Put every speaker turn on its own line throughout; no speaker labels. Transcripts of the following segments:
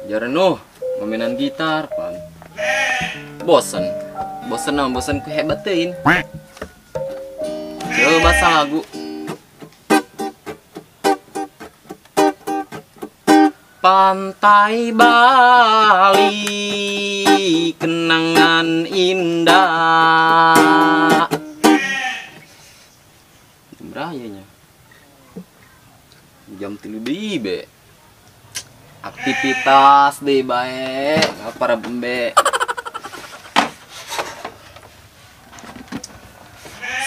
Jarenuh mainan gitar pan. Bosen. Bosen nah, bosen ku hebatein. Coba lagu. Pantai Bali, kenangan indah. Jam berapa? Jam 3 deui be. Aktivitas deh bae, para bembe.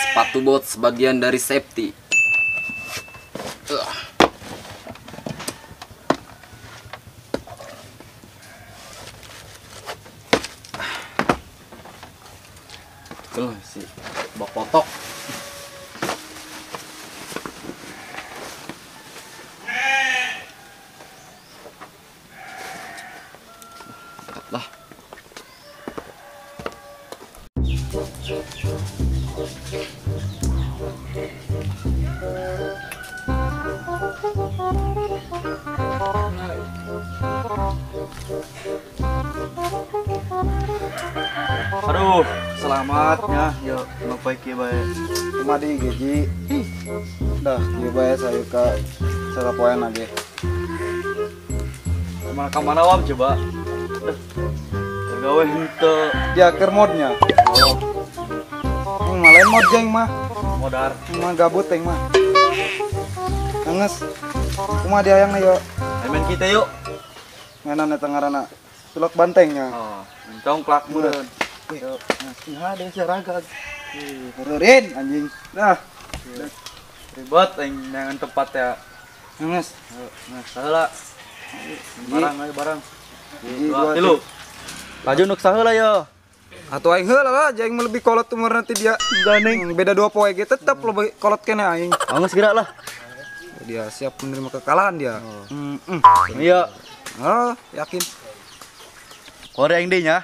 Sepatu bot sebagian dari safety. Tuh si bok potok. Lah.
Aduh, selamatnya yuk ngapain kieu bae.
Kumaha deui Geji? Dah kieu bae saya ka sarapoean lagi.
Kemana kamana wam coba? Gawe henteu.
Dia keur modnya. Oh. Mah lain mod geng mah.
Modar.
Mah gabut teng mah. Ngeus. Kumaha dia hayangna yuk?
Main kita yuk.
Mainan eta ngaranna sulak bantengnya.
Oh, congklak meureun.
Wih, nah ada si raga. Meureun anjing. Dah.
Ribet aing neangan tempat ya.
Ngeus.
Nah, saheula. Barang ayo barang.
2 3.
Laju nuk saheula yo.
Atuh aing heula lah, aing lebih kolot umur nanti dia.
Ganeng.
Beda 2 poe ge tetep lebih kolot kene aing.
Geus geura lah.
Dia siap menerima kekalahan dia.
Iya.
Oh, yakin.
Kore aing deui nya.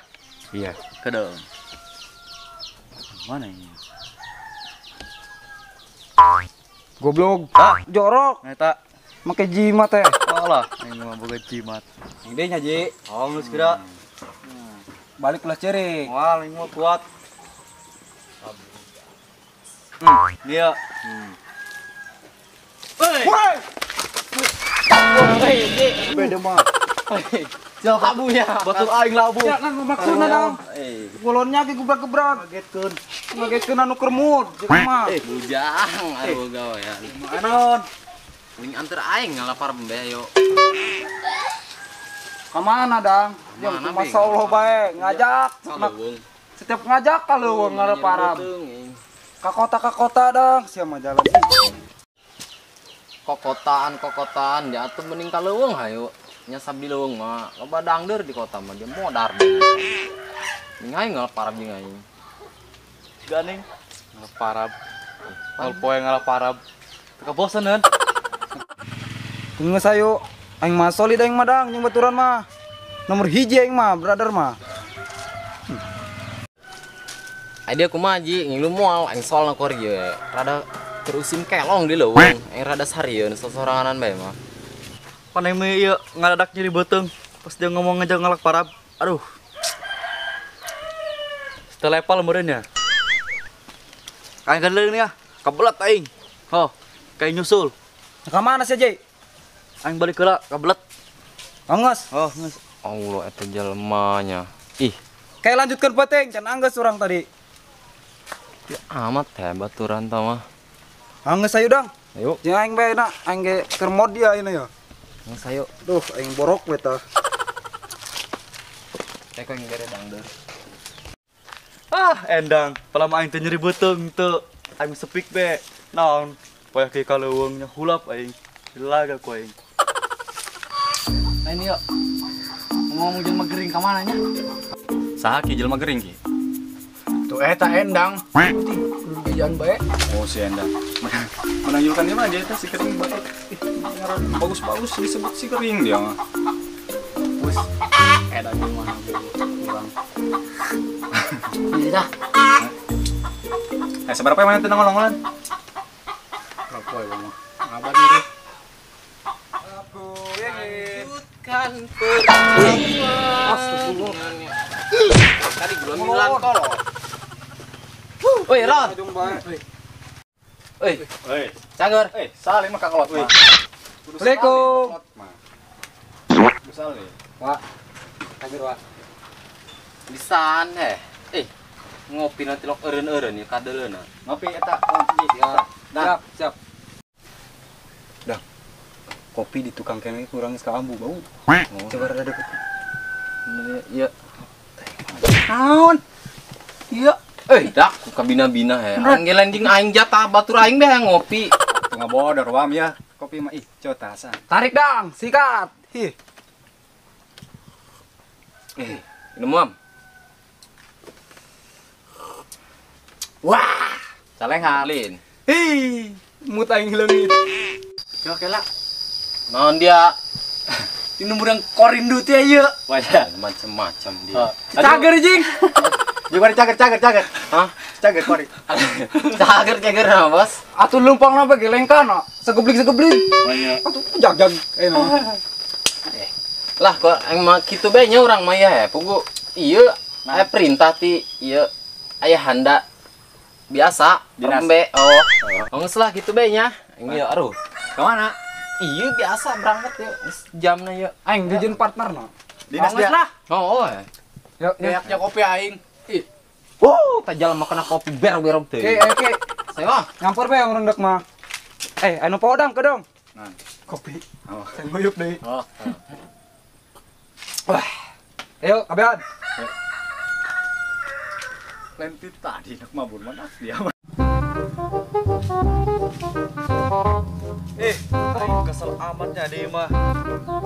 Iya.
Kedeng. Mana ini?
Goblok.
Ah,
jorok.
Eta
make jimat teh.
Oh lah, aing mah boga jimat.
Aing deui nya, Ji.
Oh, geus geura.
Balik ulah cerik.
Wah, aing mah kuat. Iya.
Woi.
Woi, Ji.
Beda mah.
Jauh labu ya.
Batur aing labu.
Ya, nah, maksudna dong. Golonnya ge gebrak-gebrak.
Ngagetkeun.
Ngagetkeun anu kermut jeung mah.
Bujang aduh gawean.
Anon.
Mending anter aing ngalapar bembe ayo.
Ka mana dang? Yang masa Allah bae ngajak. Setiap ngajak ka leuweung ngaleparan. Ka kota dang, sia mah jalan.
Kokotaan dia atuh mending ka leuweung hayu. Nyasab di leuweung mah loba dangdeur di kota mah dia modar. Ning aing ngaleparab jeung aing.
Ganing ngaleparab. Ngal poe ngaleparab. Teu kaboseneun.
Geus ayo aing mah solid aing mah dang jeung baturan mah. Nomor 1 aing mah brother mah.
Ai dia kumaha Ji ngilu moal aing solna kor ieu. Rada terusim kelong di leuweung. Aing rada sarieun sosoranganan bae mah.
Pan aing mah ieu ngadadak nyeri beuteung pas dia ngomong ngajak ngalak parab. Aduh. Setelepal meureun nya. Aing geuleung ya, kabelet aing. Oh, kayak nyusul.
Ka mana sih, Ji?
Aing balik heula, kabelet.
Anggeus.
Oh, geus.
Allah eta jelema nya. Ih,
kayak lanjutkan penting can anggeus urang tadi.
Ya amat hebat baturan tah mah.
Anggeus ayo dang.
Ayo.
Jeung aing bae na, aing ge keur mod dia ayeuna ya.
Anggeus ayo.
Duh, aing borok we tah.
Teh kok bere dangdeur.
Ah, endang. Palama aing teh nyeri beuteung teu. Aing sepik be. Naon? Poe ke ka leuweung nya hulap aing. Dilaga ku aing.
Lain yuk. Ngomong jelema gering ka mana nya?
Saha ki jelema gering ki?
Tuh eta endang. Kudu jajan bae.
Oh, si endang. Menanyakan dia mah aja eta si kering bae. Bagus-bagus disebut si kering dia mah.
Wes, edang mah kurang. Ini dah.
Seberapa yang mana teu nongol-nongolan?
Berapa ya mah? Ngabar nih.
Aku ingin
Kan perjuangan. Tadi gua milan tolong. Woi, Ron. Woi. Woi. Cager.
Salim mah kakolot mah.
Assalamualaikum.
Salim.
Wah. Cager, Wak.
Bisan heh. Ngopi nanti lok eureun-eureun ya kadeuleuna.
Ngopi eta.
Siap. Siap, siap. Dah. Kopi di tukang kene kurang sekambu bau. Coba rada deket.
Iya.
Naon? Iya.
Dak ku kabina-bina he. Anggelan jeung aing jatah batur aing beh ngopi.
Tengah bodor wam ya. Kopi mah ih cotasan.
Tarik dang, sikat. Hi.
Minum wam. Wah, saleng halin.
Hi, mut aing leungit.
Oke lah.
Naon dia?
Ini murang korindu teh ieu.
Wah, macam-macam dia.
Cager jeung.
Juga cager cager.
Hah?
Cager kori.
Cager nah, Bos.
Atuh lumpang na bae gelengkan segeblik-segeblik.
Banyak.
Atuh jag-jag eh.
Lah kok aing mah kitu bae nya urang mah ya pugu. Ieu aya perintah ti ieu ayahanda biasa rembe. Oh. Geus lah kitu bae nya. Aing ieu aduh.
Ka mana?
Iya biasa berangkat ya, jamna ya.
Aing dijieun partner no.
Dinas dia.
Lah.
Oh.
Yo,
beaknya kopi aing. Ih.
Wow, tajal mah kena kopi ber-berok teh.
Oke, oke.
Saya
nyampur bae yang rendek mah. Anu podang ke dong.
Nah,
kopi. Oh. Saya nguyup deui.
Oh.
Wah. Ayo, kabehan.
Lain tadi nak mabur mana dia mah. Aing kesel amatnya deh mah.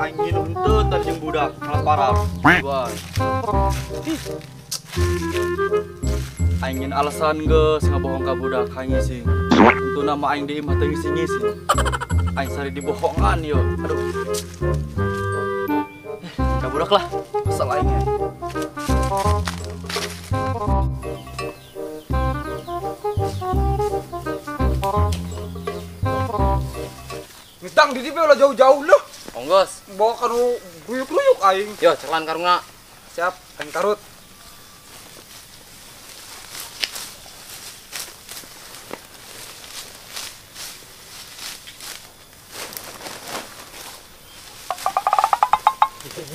Aing nginum henteu tadi jeung budak malah parah. Wah. Aing ngin alasan geus ngabohong ka budak aing ngising. Untu nama aing di imah teu ngising-ngising. Aing sari dibohongan yo. Aduh. Ka budak lah, kesel aing.
Ngedang di dieu lah jauh-jauh loh.
Ongos.
Bawa kanu ruyuk-ruyuk aing.
Yo, celan karungna.
Siap, aing karut.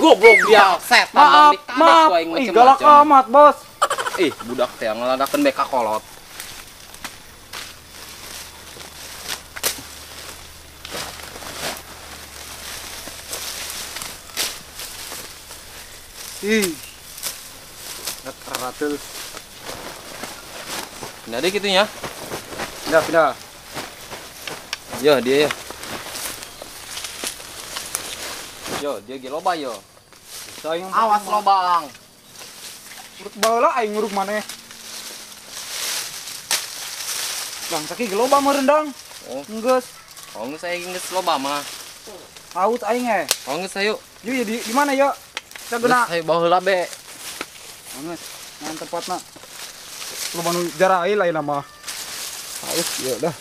Goblok dia, setan.
Maaf, maaf. Ih, galak amat, Bos.
Ih, budak teh ngalagakeun beka kolot.
Ih. Ratul.
Pindah deh gitunya.
Pindah, pindah.
Yo, dia ya. Yo, dia ge loba yo. Awas lobang.
Urut baheula aing nguruk maneh. Bang, saki ge loba mah rendang.
Oh,
geus.
Oh, geus aing geus loba mah.
Haus aing eh.
Oh, geus ayo.
Yo, ya di mana yo? Sagena.
Geus ayo baheula be.
Geus, ngan tempatna. Loba nu jarai lain mah. Haus ya dah.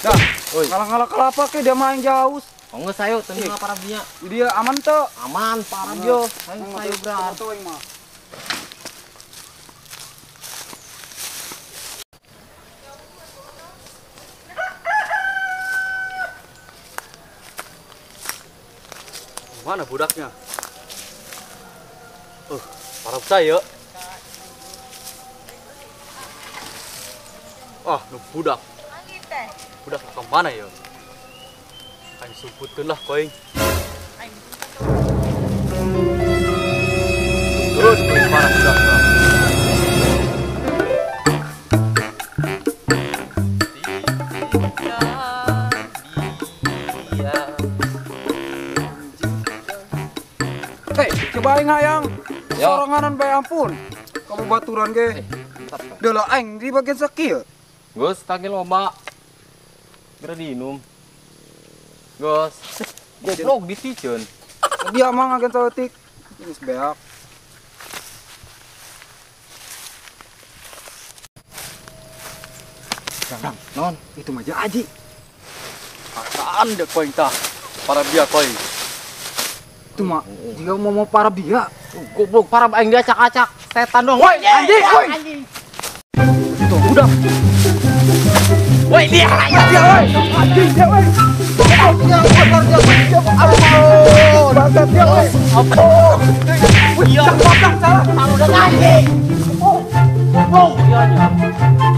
Dah. Ngalah-ngalah kelapa ke dia main jauh.
Oh geus ayo tenang para binya.
Dia aman tuh.
Aman para yo. Ayo ayo berat.
Mana budaknya? Parah saya. Ah, nu budak. Budak ke mana ya? Aing sumputkeun lah koing. Turun paling parah budak.
Hei, coba aing hayang. Soranganan bae ampun. Kamu baturan ge. Deuleu aing di bagian sakieu.
Geus tagih loba. Geura diinum. Geus. Goblok diticeun.
Dia mah ngagen saeutik. Geus beak. Dang,
non,
itu mah Aji.
Taan deh koing tah. Para bia koing.
Itu mah dia mau para bia.
Goblok para aing diacak-acak. Setan dong.
Woi, anjing, woi.
Itu budak.
Woi, dia.
Dia, woi. Anjing dia, woi. Dia, aduh, bangsat dia, woi. Iya, salah.
Anjing. Goblok, iya nya.